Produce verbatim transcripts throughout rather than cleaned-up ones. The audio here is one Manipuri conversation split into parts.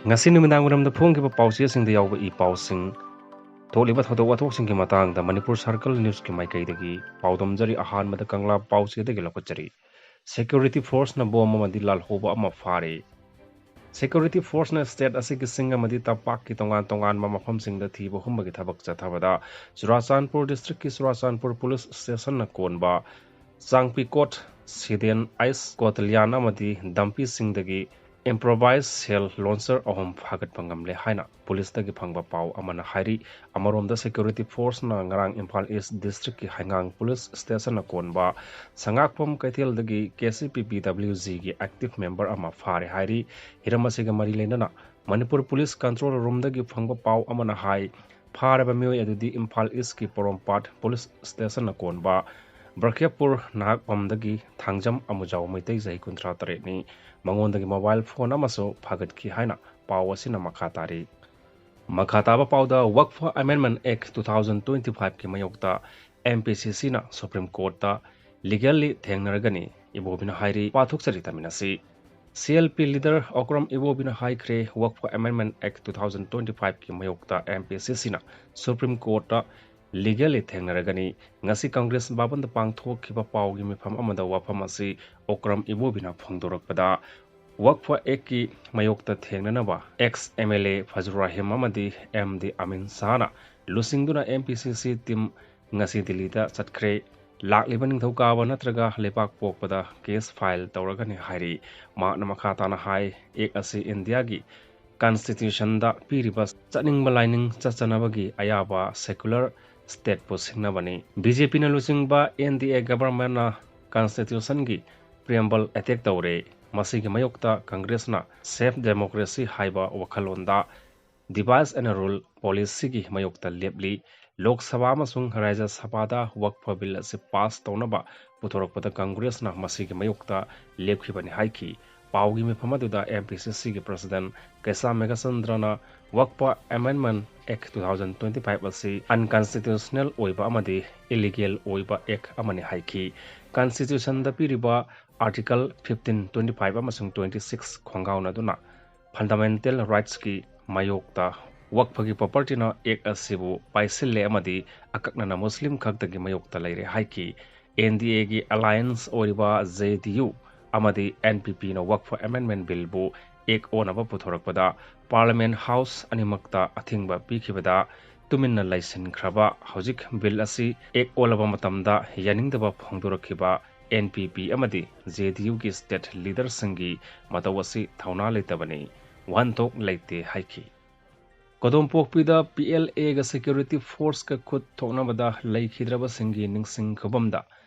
ꯉꯁꯤ ꯅꯨꯃꯤꯗꯥꯡ ꯋꯥꯏꯔꯝꯗ ꯐꯣꯡꯈꯤꯕ ꯄꯥꯎꯆꯦꯁꯤꯡꯗ ꯌꯥꯎꯕ ꯏ ꯄꯥꯎꯁꯤꯡ, ꯊꯣꯛꯂꯤꯕ ꯊꯧꯗꯣꯛ ꯋꯥꯊꯣꯛꯁꯤꯡꯒꯤ ꯃꯇꯥꯡꯗ ꯃꯅꯤꯄꯨꯔ ꯁꯔꯀꯜ ꯅ꯭ꯌꯨꯁꯀꯤ ꯃꯥꯏꯀꯩꯗꯒꯤ ꯄꯥꯎꯗꯝꯖꯔꯤ꯫ ꯑꯍꯥꯟꯕꯗ ꯀꯪꯂꯥ ꯄꯥꯎꯆꯦꯗꯒꯤ ꯂꯧꯈꯠꯆꯔꯤ꯫ ꯁꯦꯀ꯭ꯌꯨꯔꯤꯇꯤ ꯐꯣꯔꯁꯅ ꯕꯣꯝ ꯑꯃꯗꯤ ꯂꯥꯜꯍꯧꯕ ꯑꯃ ꯐꯥꯔꯦ꯫ ꯁꯦꯀ꯭ꯌꯨꯔꯤꯇꯤ ꯐꯣꯔꯁꯅ ꯁ꯭ꯇꯦꯠ ꯑꯁꯤꯒꯤ ꯆꯤꯡ ꯑꯃꯗꯤ ꯇꯝꯄꯥꯛꯀꯤ ꯇꯣꯉꯥꯟ ꯇꯣꯉꯥꯟꯕ ꯃꯐꯝꯁꯤꯡꯗ ꯊꯤꯕ ꯍꯨꯝꯕꯒꯤ ꯊꯕꯛ ꯆꯠꯊꯕꯗ ꯆꯨꯔꯥꯆꯥꯟꯄꯨꯔ ꯗꯤꯁꯇ꯭ꯔꯤꯛꯀꯤ ꯆꯨꯔꯥꯆꯥꯟꯄꯨꯔ ꯄꯨꯂꯤꯁ ꯁ꯭ꯇꯦꯁꯟꯅ ꯀꯣꯟꯕ ꯆꯥꯡꯄꯤꯀꯣꯠ, ꯁꯤꯗꯦꯟ ꯑꯥꯏꯁ ꯀꯣꯇꯂꯤꯌꯥꯟ ꯑꯃꯗꯤ ꯗꯝꯄꯤꯁꯤꯡꯗꯒꯤ ꯏꯝꯄ꯭ꯔꯣꯚꯥꯏꯖ ꯁꯦꯜ ꯂꯣꯟꯆꯔ ꯑꯍꯨꯝ ꯐꯥꯒꯠꯄ ꯉꯝꯂꯦ ꯍꯥꯏꯅ ꯄꯨꯂꯤꯁꯇꯒꯤ ꯐꯪꯕ ꯄꯥꯎ ꯑꯃꯅ ꯍꯥꯏꯔꯤ꯫ ꯑꯃꯔꯣꯝꯗ ꯁꯦꯀ꯭ꯌꯨꯔꯤꯇꯤ ꯐꯣꯔꯁꯅ ꯉꯔꯥꯡ ꯏꯝꯐꯥꯜ ꯏꯁ ꯗꯤꯁꯇ꯭ꯔꯤꯛꯀꯤ ꯍꯩꯉꯥꯡ ꯄꯨꯂꯤꯁ ꯁ꯭ꯇꯦꯁꯟꯅ ꯀꯣꯟꯕ ꯁꯉꯥꯛꯄꯝ ꯀꯩꯊꯦꯜꯗꯒꯤ ꯀꯦ ꯁꯤ ꯄꯤ ꯄꯤ ꯗꯕ꯭ꯂꯤꯎ ꯖꯤꯒꯤ ꯑꯦꯛꯇꯤꯚ ꯃꯦꯝꯕꯔ ꯑꯃ ꯐꯥꯔꯦ ꯍꯥꯏꯔꯤ꯫ ꯍꯤꯔꯝ ꯑꯁꯤꯒ ꯃꯔꯤ ꯂꯩꯅꯅ ꯃꯅꯤꯄꯨꯔ ꯄꯨꯂꯤꯁ ꯀꯟꯇ꯭ꯔꯣꯜ ꯔꯨꯝꯗꯒꯤ ꯐꯪꯕ ꯄꯥꯎ ꯑꯃꯅ ꯍꯥꯏ, ꯐꯥꯔꯕ ꯃꯤꯑꯣꯏ ꯑꯗꯨꯗꯤ ꯏꯝꯐꯥꯜ ꯏꯁꯀꯤ ꯄꯣꯔꯣꯝꯄꯥꯠ ꯄꯨꯂꯤꯁ ꯁ꯭ꯇꯦꯁꯟꯅ ꯀꯣꯟꯕ ꯕ꯭ꯔꯈꯦꯄꯨꯔ ꯅꯍꯥꯛꯄꯝꯗꯒꯤ ꯊꯥꯡꯖꯝ ꯑꯃꯨꯖꯥꯎ ꯃꯩꯇꯩ ꯆꯍꯤ ꯀꯨꯟꯊ꯭ꯔꯥ ꯇꯔꯦꯠꯅꯤ꯫ ꯃꯉꯣꯟꯗꯒꯤ ꯃꯣꯕꯥꯏꯜ ꯐꯣꯟ ꯑꯃꯁꯨ ꯐꯥꯒꯠꯈꯤ ꯍꯥꯏꯅ ꯄꯥꯎ ꯑꯁꯤꯅ ꯃꯈꯥ ꯇꯥꯔꯤ꯫ ꯃꯈꯥ ꯇꯥꯕ ꯄꯥꯎꯗ, ꯋꯛꯐ amendment act two thousand twenty ꯐꯥꯏꯚꯀꯤ ꯃꯥꯌꯣꯛꯇ ꯑꯦꯝ ꯄꯤ ꯁꯤ ꯁꯤꯅ ꯁꯨꯄ꯭ꯔꯤꯝ ꯀꯣꯔꯠꯇ ꯂꯤꯒꯦꯜꯂꯤ ꯊꯦꯡꯅꯔꯒꯅꯤ꯫ ꯏꯕꯣꯕꯤꯅ ꯍꯥꯏꯔꯤ꯫ ꯄꯥꯊꯣꯛꯆꯔꯤ, ꯇꯥꯃꯤꯟꯅꯁꯤ꯫ C L P leader Okram ꯏꯕꯣꯕꯤꯅ ꯍꯥꯏꯈ꯭ꯔꯦ, Waqf amendment act two thousand twenty ꯐꯥꯏꯚꯀꯤ ꯃꯥꯌꯣꯛꯇ ꯑꯦꯝ ꯄꯤ ꯁꯤ ꯁꯤꯅ ꯁꯨꯄ꯭ꯔꯤꯝ ꯀꯣꯔꯠꯇ ꯂꯤꯒꯦꯜꯂꯤ ꯊꯦꯡꯅꯔꯒꯅꯤ꯫ ꯉꯁꯤ ꯀꯪꯒ꯭ꯔꯦꯁ ꯚꯕꯟꯗ ꯄꯥꯡꯊꯣꯛꯈꯤꯕ ꯄꯥꯎꯒꯤ ꯃꯤꯐꯝ ꯑꯃꯗ ꯋꯥꯐꯝ ꯑꯁꯤ ꯑꯣꯀ꯭ꯔꯝ ꯏꯕꯣꯕꯤꯅ ꯐꯣꯡꯗꯣꯔꯛꯄꯗ, ꯋꯛꯐ ꯑꯦꯛꯀꯤ ꯃꯥꯌꯣꯛꯇ ꯊꯦꯡꯅꯅꯕ X M L A ꯐꯖꯨꯔ Rahim ꯑꯃꯗꯤ ꯑꯦꯝ ꯗꯤ ꯑꯃꯤꯟ ꯁꯥꯍꯅ ꯂꯨꯆꯤꯡꯗꯨꯅ ꯑꯦꯝ ꯄꯤ ꯁꯤ ꯁꯤ ꯇꯤꯝ ꯉꯁꯤ ꯗꯤꯜꯂꯤꯗ ꯆꯠꯈ꯭ꯔꯦ꯫ ꯂꯥꯛꯂꯤꯕ ꯅꯤꯡꯊꯧꯀꯥꯕ ꯅꯠꯇ꯭ꯔꯒ ꯂꯩꯕꯥꯛ ꯄꯣꯛꯄꯗ ꯀꯦꯁ ꯐꯥꯏꯜ ꯇꯧꯔꯒꯅꯤ ꯍꯥꯏꯔꯤ꯫ ꯃꯍꯥꯛꯅ ꯃꯈꯥ ꯇꯥꯅ ꯍꯥꯏ, ꯑꯦꯛ ꯑꯁꯤ ꯏꯟꯗꯤꯌꯥꯒꯤ ꯀꯟꯁꯇꯤꯇ꯭ꯌꯨꯁꯟꯗ ꯄꯤꯔꯤꯕ ꯆꯠꯅꯤꯡꯕ ꯂꯥꯏꯅꯤꯡ ꯆꯠꯆꯅꯕꯒꯤ ꯑꯌꯥꯕ ꯁꯦꯀꯨꯂꯔ ꯁ꯭ꯇꯦꯠꯄꯨ ꯁꯤꯡꯅꯕꯅꯤ꯫ ꯕꯤ ꯖꯦ ꯄꯤꯅ ꯂꯨꯆꯤꯡꯕ ꯑꯦꯟ ꯗꯤ ꯑꯦ ꯒꯚꯔꯟꯃꯦꯟꯠꯅ ꯀꯟꯁꯇꯤꯇ꯭ꯌꯨꯁꯟꯒꯤ ꯄ꯭ꯔꯤꯑꯦꯝꯕꯜ ꯑꯦꯇꯦꯛ ꯇꯧꯔꯦ꯫ ꯃꯁꯤꯒꯤ ꯃꯥꯌꯣꯛꯇ ꯀꯪꯒ꯭ꯔꯦꯁꯅ ꯁꯦꯐ ꯗꯦꯃꯣꯀ꯭ꯔꯦꯁꯤ ꯍꯥꯏꯕ ꯋꯥꯈꯜꯂꯣꯟꯗ ꯗꯤꯚꯥꯏꯗ ꯑꯦꯟ ꯔꯨꯜ ꯄꯣꯂꯤꯁꯤꯒꯤ ꯃꯥꯌꯣꯛꯇ ꯂꯦꯞꯂꯤ꯫ ꯂꯣꯛ ꯁꯚꯥ ꯑꯃꯁꯨꯡ ꯔꯥꯖ꯭ꯌ ꯁꯚꯥꯗ ꯋꯛꯐ ꯕꯤꯜ ꯑꯁꯤ ꯄꯥꯁ ꯇꯧꯅꯕ ꯄꯨꯊꯣꯔꯛꯄꯗ ꯀꯪꯒ꯭ꯔꯦꯁꯅ ꯃꯁꯤꯒꯤ ꯃꯥꯌꯣꯛꯇ ꯂꯦꯞꯈꯤꯕꯅꯤ ꯍꯥꯏꯈꯤ꯫ ꯄꯥꯎꯒꯤ ꯃꯤꯐꯝ ꯑꯗꯨꯗ ꯑꯦꯝ ꯄꯤ ꯁꯤ ꯁꯤꯒꯤ ꯄ꯭ꯔꯁꯤꯗꯦꯟꯠ ꯀꯩꯁꯥꯝ ꯃꯦꯘꯆꯟꯗ꯭ꯔꯅ ꯋꯛꯐ ꯑꯦꯃꯦꯟꯗꯃꯦꯟꯠ ꯑꯦꯛ ꯇꯨ ꯊꯥꯎꯖꯟ ꯇ꯭ꯋꯦꯟꯇꯤ ꯐꯥꯏꯚ ꯑꯁꯤ ꯑꯟꯀꯟꯁꯇꯤꯇ꯭ꯌꯨꯁꯅꯦꯜ ꯑꯣꯏꯕ ꯑꯃꯗꯤ ꯏꯂꯤꯒꯦꯜ ꯑꯣꯏꯕ ꯑꯦꯛ ꯑꯃꯅꯤ ꯍꯥꯏꯈꯤ꯫ ꯀꯟꯁꯇꯤꯇ꯭ꯌꯨꯁꯟꯗ ꯄꯤꯔꯤꯕ ꯑꯥꯔꯇꯤꯀꯜ ꯐꯤꯐꯇꯤꯟ, ꯇ꯭ꯋꯦꯟꯇꯤ ꯐꯥꯏꯚ ꯑꯃꯁꯨꯡ ꯇ꯭ꯋꯦꯟꯇꯤ ꯁꯤꯛꯁ ꯈꯣꯡꯒꯥꯎꯅꯗꯨꯅ ꯐꯟꯗꯥꯃꯦꯟꯇꯦꯜ ꯔꯥꯏꯠꯁꯀꯤ ꯃꯥꯌꯣꯛꯇ ꯋꯛꯐꯒꯤ ꯄ꯭ꯔꯣꯄꯔꯇꯤꯅ ꯑꯦꯛ ꯑꯁꯤꯕꯨ ꯄꯥꯏꯁꯤꯜꯂꯦ ꯑꯃꯗꯤ ꯑꯀꯛꯅꯅ ꯃꯨꯁꯂꯤꯝ ꯈꯛꯇꯒꯤ ꯃꯥꯌꯣꯛꯇ ꯂꯩꯔꯦ ꯍꯥꯏꯈꯤ꯫ ꯑꯦꯟ ꯗꯤ ꯑꯦꯒꯤ ꯑꯦꯂꯥꯏꯟꯁ ꯑꯣꯏꯔꯤꯕ ꯖꯦ ꯗꯤ ꯌꯨ ꯑꯃꯗꯤ ꯑꯦꯟ ꯄꯤ ꯄꯤꯅ ꯋꯛꯐ ꯑꯦꯃꯦꯟꯗꯃꯦꯟ ꯕꯤꯜꯕꯨ ꯑꯦꯛ ꯑꯣꯟꯅꯕ ꯄꯨꯊꯣꯔꯛꯄꯗ ꯄꯥꯔꯂꯤꯌꯥꯃꯦꯟ ꯍꯥꯎꯁ ꯑꯅꯤꯃꯛꯇ ꯑꯊꯤꯡꯕ ꯄꯤꯈꯤꯕꯗ ꯇꯨꯃꯤꯟꯅ ꯂꯩꯁꯤꯟꯈ꯭ꯔꯕ ꯍꯧꯖꯤꯛ ꯕꯤꯜ ꯑꯁꯤ ꯑꯦꯛ ꯑꯣꯜꯂꯕ ꯃꯇꯝꯗ ꯌꯥꯅꯤꯡꯗꯕ ꯐꯣꯡꯗꯣꯔꯛꯈꯤꯕ ꯑꯦꯟ ꯄꯤ ꯄꯤ ꯑꯃꯗꯤ ꯖꯦ ꯗꯤ ꯌꯨꯒꯤ ꯁ꯭ꯇꯦꯠ ꯂꯤꯗꯔꯁꯤꯡꯒꯤ ꯃꯇꯧ ꯑꯁꯤ ꯊꯧꯅꯥ ꯂꯩꯇꯕꯅꯤ, ꯋꯥꯍꯟꯊꯣꯛ ꯂꯩꯇꯦ ꯍꯥꯏꯈꯤ꯫ ꯀꯣꯗꯣꯝꯄꯣꯛꯄꯤꯗ ꯄꯤ ꯑꯦꯜ ꯑꯦꯒ ꯁꯦꯀ꯭ꯌꯨꯔꯤꯇꯤ ꯐꯣꯔꯁꯀ ꯈꯨꯠ ꯊꯣꯛꯅꯕꯗ ꯂꯩꯈꯤꯗ꯭ꯔꯕꯁꯤꯡꯒꯤ ꯅꯤꯡꯁꯤꯡ ꯈꯨꯕꯝꯗ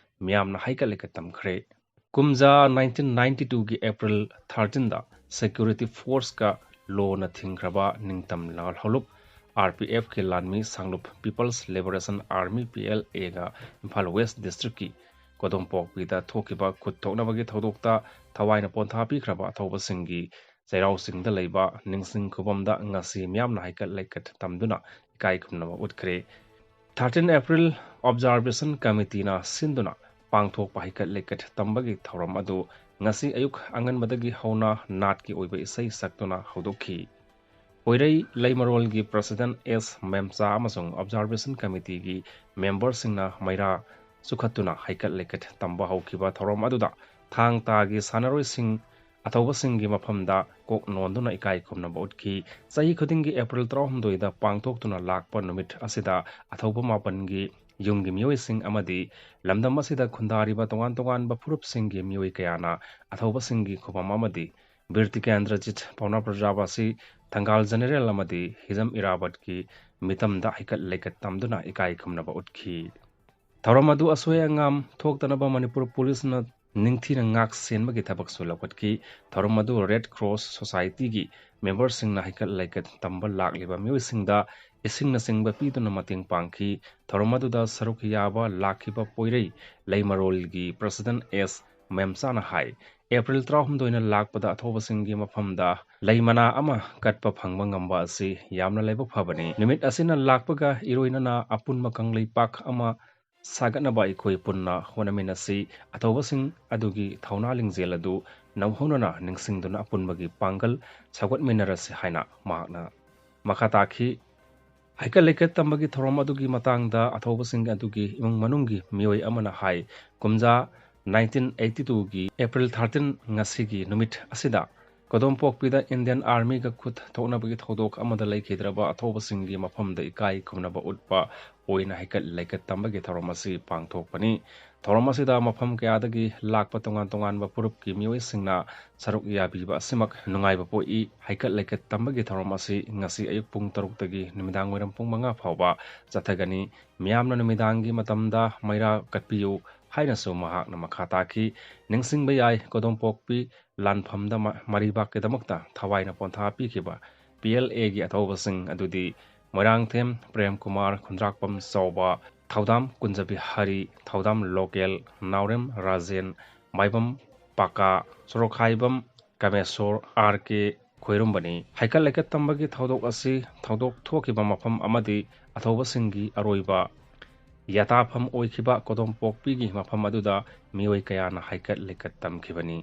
ꯃꯤꯌꯥꯝꯅ ꯍꯩꯀꯠ ꯂꯩꯀꯠ ꯇꯝꯈ꯭ꯔꯦ꯫ ꯀꯨꯝꯖꯥ ꯅꯥꯏꯟꯇꯤꯟ ꯅꯥꯏꯟꯇꯤ ꯇꯨꯒꯤ ꯑꯦꯄ꯭ꯔꯤꯜ ꯊꯥꯔꯇꯤꯟꯗ ꯁꯦꯀ꯭ꯌꯨꯔꯤꯇꯤ ꯐꯣꯔꯁꯀ ꯂꯣꯅ ꯊꯤꯡꯈ꯭ꯔꯕ ꯅꯤꯡꯇꯝ ꯂꯥꯜꯍꯧꯂꯨꯞ ꯑꯥꯔ ꯄꯤ ꯑꯦꯐꯀꯤ ꯂꯥꯟꯃꯤ ꯁꯥꯡꯂꯨꯞ people's liberation army, P L ꯑꯦꯒ ꯏꯝꯐꯥꯜ ꯋꯦꯁ ꯗꯤꯁꯇ꯭ꯔꯤꯛꯀꯤ ꯀꯣꯗꯣꯝꯄꯣꯛꯄꯤꯗ ꯊꯣꯛꯈꯤꯕ ꯈꯨꯠ ꯊꯣꯛꯅꯕꯒꯤ ꯊꯧꯗꯣꯛꯇ ꯊꯋꯥꯏꯅ ꯄꯣꯟꯊꯥ ꯄꯤꯈ꯭ꯔꯕ ꯑꯊꯧꯕꯁꯤꯡꯒꯤ ꯆꯩꯔꯥꯎ ꯆꯤꯡꯗ ꯂꯩꯕ ꯅꯤꯡꯁꯤꯡ ꯈꯨꯕꯝꯗ ꯉꯁꯤ ꯃꯤꯌꯥꯝꯅ ꯍꯩꯀꯠ ꯂꯩꯀꯠ ꯇꯝꯗꯨꯅ ꯏꯀꯥꯏ ꯈꯨꯝꯅꯕ ꯎꯠꯈ꯭ꯔꯦ꯫ ꯊꯥꯔꯇꯤꯟ ꯑꯦꯄ꯭ꯔꯤꯜ ꯑꯣꯕꯖꯥꯔꯕꯦꯁꯟ ꯀꯃꯤꯇꯤꯅ ꯁꯤꯟꯗꯨꯅ ꯄꯥꯡꯊꯣꯛꯄ ꯍꯩꯀꯠ ꯂꯩꯀꯠ ꯇꯝꯕꯒꯤ ꯊꯧꯔꯝ ꯑꯗꯨ ꯉꯁꯤ ꯑꯌꯨꯛ ꯑꯉꯟꯕꯗꯒꯤ ꯍꯧꯅ ꯅꯥꯠꯀꯤ ꯑꯣꯏꯕ ꯏꯁꯩ ꯁꯛꯇꯨꯅ ꯍꯧꯗꯣꯛꯈꯤ꯫ ꯄꯣꯏꯔꯩ ꯂꯩꯃꯔꯣꯜꯒꯤ ꯄ꯭ꯔꯁꯤꯗꯦꯟꯠ ꯑꯦꯁ ꯃꯦꯝꯆꯥ ꯑꯃꯁꯨꯡ ꯑꯣꯕꯖꯥꯔꯕꯦꯁꯟ ꯀꯃꯤꯇꯤꯒꯤ ꯃꯦꯝꯕꯔꯁꯤꯡꯅ ꯃꯩꯔꯥ ꯆꯨꯈꯠꯇꯨꯅ ꯍꯩꯀꯠ ꯂꯩꯀꯠ ꯇꯝꯕ ꯍꯧꯈꯤꯕ ꯊꯧꯔꯝ ꯑꯗꯨꯗ ꯊꯥꯡ ꯇꯥꯒꯤ ꯁꯥꯟꯅꯔꯣꯏꯁꯤꯡ ꯑꯊꯧꯕꯁꯤꯡꯒꯤ ꯃꯐꯝꯗ ꯀꯣꯛ ꯅꯣꯟꯗꯨꯅ ꯏꯀꯥꯏ ꯈꯨꯝꯅꯕ ꯎꯠꯈꯤ꯫ ꯆꯍꯤ ꯈꯨꯗꯤꯡꯒꯤ ꯑꯦꯄ꯭ꯔꯤꯜ ꯇꯔꯥꯍꯨꯝꯗꯣꯏꯗ ꯄꯥꯡꯊꯣꯛꯇꯨꯅ ꯂꯥꯛꯄ ꯅꯨꯃꯤꯠ ꯑꯁꯤꯗ ꯑꯊꯧꯕ ꯃꯥꯄꯟꯒꯤ ꯌꯨꯝꯒꯤ ꯃꯤꯑꯣꯏꯁꯤꯡ ꯑꯃꯗꯤ ꯂꯝꯗꯝ ꯑꯁꯤꯗ ꯈꯨꯟꯗꯥꯔꯤꯕ ꯇꯣꯉꯥꯟ ꯇꯣꯉꯥꯟꯕ ꯐꯨꯔꯨꯞꯁꯤꯡꯒꯤ ꯃꯤꯑꯣꯏ ꯀꯌꯥꯅ ꯑꯊꯧꯕꯁꯤꯡꯒꯤ ꯈꯨꯕꯝ ꯑꯃꯗꯤ ꯕꯤꯔ ꯇꯤꯀꯦꯟꯗ꯭ꯔꯖꯤꯠ ꯄꯥꯎꯅꯥ ꯄ꯭ꯔꯖꯥꯕꯥꯁꯤ, ꯊꯪꯒꯥꯜ ꯖꯦꯅꯦꯔꯦꯜ ꯑꯃꯗꯤ ꯍꯤꯖꯝ ꯏꯔꯥꯕꯠꯀꯤ ꯃꯤꯇꯝꯗ ꯍꯩꯀꯠ ꯂꯩꯀꯠ ꯇꯝꯗꯨꯅ ꯏꯀꯥꯏ ꯈꯨꯝꯅꯕ ꯎꯠꯈꯤ꯫ ꯊꯧꯔꯝ ꯑꯗꯨ ꯑꯁꯣꯏ ꯑꯉꯥꯝ ꯊꯣꯛꯇꯅꯕ ꯃꯅꯤꯄꯨꯔ ꯄꯨꯂꯤꯁꯅ ꯅꯤꯡꯊꯤꯅ ꯉꯥꯛ ꯁꯦꯟꯕꯒꯤ ꯊꯕꯛꯁꯨ ꯂꯧꯈꯠꯈꯤ꯫ ꯊꯧꯔꯝ ꯑꯗꯨ ꯔꯦꯗ ꯀ꯭ꯔꯣꯁ ꯁꯣꯁꯥꯏꯇꯤꯒꯤ ꯃꯦꯝꯕꯔꯁꯤꯡꯅ ꯍꯩꯀꯠ ꯂꯩꯀꯠ ꯇꯝꯕ ꯂꯥꯛꯂꯤꯕ ꯃꯤꯑꯣꯏꯁꯤꯡꯗ ꯏꯁꯤꯡꯅꯆꯤꯡꯕ ꯄꯤꯗꯨꯅ ꯃꯇꯦꯡ ꯄꯥꯡꯈꯤ꯫ ꯊꯧꯔꯝ ꯑꯗꯨꯗ ꯁꯔꯨꯛ ꯌꯥꯕ ꯂꯥꯛꯈꯤꯕ ꯄꯣꯏꯔꯩ ꯂꯩꯃꯔꯣꯜꯒꯤ ꯄ꯭ꯔꯁꯤꯗꯦꯟꯠ ꯑꯦꯁ ꯃꯦꯝꯆꯥꯅ ꯍꯥꯏ, ꯑꯦꯄ꯭ꯔꯤꯜ ꯇꯔꯥꯍꯨꯝꯗꯣꯏꯅ ꯂꯥꯛꯄꯗ ꯑꯊꯧꯕꯁꯤꯡꯒꯤ ꯃꯐꯝꯗ ꯂꯩ ꯃꯅꯥ ꯑꯃ ꯀꯠꯄ ꯐꯪꯕ ꯉꯝꯕ ꯑꯁꯤ ꯌꯥꯝꯅ ꯂꯥꯏꯕꯛ ꯐꯕꯅꯤ꯫ ꯅꯨꯃꯤꯠ ꯑꯁꯤꯅ ꯂꯥꯛꯄꯒ ꯏꯔꯣꯏꯅꯅ ꯑꯄꯨꯟꯕ ꯀꯪꯂꯩꯄꯥꯛ ꯑꯃ ꯁꯥꯒꯠꯅꯕ ꯑꯩꯈꯣꯏ ꯄꯨꯟꯅ ꯍꯣꯠꯅꯃꯤꯟꯅꯁꯤ꯫ ꯑꯊꯧꯕꯁꯤꯡ ꯑꯗꯨꯒꯤ ꯊꯧꯅꯥ ꯂꯤꯡꯖꯦꯜ ꯑꯗꯨ ꯅꯧꯍꯧꯅꯅ ꯅꯤꯡꯁꯤꯡꯗꯨꯅ ꯑꯄꯨꯟꯕꯒꯤ ꯄꯥꯡꯒꯜ ꯁꯧꯒꯠꯃꯤꯟꯅꯔꯁꯤ ꯍꯥꯏꯅ ꯃꯍꯥꯛꯅ ꯃꯈꯥ ꯇꯥꯈꯤ꯫ ꯍꯩꯀꯠ ꯂꯩꯀꯠ ꯇꯝꯕꯒꯤ ꯊꯧꯔꯝ ꯑꯗꯨꯒꯤ ꯃꯇꯥꯡꯗ ꯑꯊꯧꯕꯁꯤꯡ ꯑꯗꯨꯒꯤ ꯏꯃꯨꯡ ꯃꯅꯨꯡꯒꯤ ꯃꯤꯑꯣꯏ ꯑꯃꯅ ꯍꯥꯏ, ꯀꯨꯝꯖꯥ nineteen eighty twoꯒꯤ April thirteen, ꯉꯁꯤꯒꯤ ꯅꯨꯃꯤꯠ ꯑꯁꯤꯗ ꯀꯣꯗꯣꯝꯄꯣꯛꯄꯤꯗ Indian Armyꯒ ꯈꯨꯠ ꯊꯣꯛꯅꯕꯒꯤ ꯊꯧꯗꯣꯛ ꯑꯃꯗ ꯂꯩꯈꯤꯗ꯭ꯔꯕ ꯑꯊꯧꯕꯁꯤꯡꯒꯤ ꯃꯐꯝꯗ ꯏꯀꯥꯏ ꯈꯨꯝꯅꯕ ꯎꯠꯄ ꯑꯣꯏꯅ ꯍꯩꯀꯠ ꯂꯩꯀꯠ ꯇꯝꯕꯒꯤ ꯊꯧꯔꯝ ꯑꯁꯤ ꯄꯥꯡꯊꯣꯛꯄꯅꯤ꯫ ꯊꯧꯔꯝ ꯑꯁꯤꯗ ꯃꯐꯝ ꯀꯌꯥꯗꯒꯤ ꯂꯥꯛꯄ ꯇꯣꯉꯥꯟ ꯇꯣꯉꯥꯟꯕ ꯐꯨꯔꯨꯞꯀꯤ ꯃꯤꯑꯣꯏꯁꯤꯡꯅ ꯁꯔꯨꯛ ꯌꯥꯕꯤꯕ ꯑꯁꯤꯃꯛ ꯅꯨꯡꯉꯥꯏꯕ ꯄꯣꯛꯏ꯫ ꯍꯩꯀꯠ ꯂꯩꯀꯠ ꯇꯝꯕꯒꯤ ꯊꯧꯔꯝ ꯑꯁꯤ ꯉꯁꯤ ꯑꯌꯨꯛ ꯄꯨꯡ ꯇꯔꯨꯛꯇꯒꯤ ꯅꯨꯃꯤꯗꯥꯡ ꯋꯥꯏꯔꯝ ꯄꯨꯡ ꯃꯉꯥ ꯐꯥꯎꯕ ꯆꯠꯊꯒꯅꯤ꯫ ꯃꯤꯌꯥꯝꯅ ꯅꯨꯃꯤꯗꯥꯡꯒꯤ ꯃꯇꯝꯗ ꯃꯩꯔꯥ ꯀꯠꯄꯤꯌꯨ ꯍꯥꯏꯅꯁꯨ ꯃꯍꯥꯛꯅ ꯃꯈꯥ ꯇꯥꯈꯤ꯫ ꯅꯤꯡꯁꯤꯡꯕ ꯌꯥꯏ, ꯀꯣꯗꯣꯝꯄꯣꯛꯄꯤ ꯂꯥꯟꯐꯝꯗ ꯃ-, ꯃꯔꯩꯕꯥꯛꯀꯤꯗꯃꯛꯇ ꯊꯋꯥꯏꯅ ꯄꯣꯟꯊꯥ ꯄꯤꯈꯤꯕ P L Aꯒꯤ ꯑꯊꯧꯕꯁꯤꯡ ꯑꯗꯨꯗꯤ ꯃꯣꯏꯔꯥꯡꯊꯦꯝ ꯄ꯭ꯔꯦꯝ ꯀꯨꯃꯥꯔ, ꯈꯨꯟꯗ꯭ꯔꯥꯛꯄꯝ ꯆꯥꯎꯕ, ꯊꯧꯗꯥꯝ ꯀꯨꯟꯖꯕꯤꯍꯥꯔꯤ, ꯊꯧꯗꯥꯝ ꯂꯣꯀꯦꯜ, ꯅꯥꯎꯔꯦꯝ ꯔꯥꯖꯦꯟ, ꯃꯥꯏꯕꯝ ꯄꯥꯀꯥ, ꯁꯣꯔꯣꯛꯈꯥꯏꯕꯝ ꯀꯥꯃꯦꯁꯣꯔ, R K ꯈꯣꯏꯔꯝꯕꯅꯤ꯫ ꯍꯩꯀꯠ ꯂꯩꯀꯠ ꯇꯝꯕꯒꯤ ꯊꯧꯗꯣꯛ ꯑꯁꯤ ꯊꯧꯗꯣꯛ ꯊꯣꯛꯈꯤꯕ ꯃꯐꯝ ꯑꯃꯗꯤ ꯑꯊꯧꯕꯁꯤꯡꯒꯤ ꯑꯔꯣꯏꯕ ꯌꯥꯇꯥꯐꯝ ꯑꯣꯏꯈꯤꯕ ꯀꯣꯗꯣꯝꯄꯣꯛꯄꯤꯒꯤ ꯃꯐꯝ ꯑꯗꯨꯗ ꯃꯤꯑꯣꯏ ꯀꯌꯥꯅ ꯍꯩꯀꯠ ꯂꯩꯀꯠ ꯇꯝꯈꯤꯕꯅꯤ꯫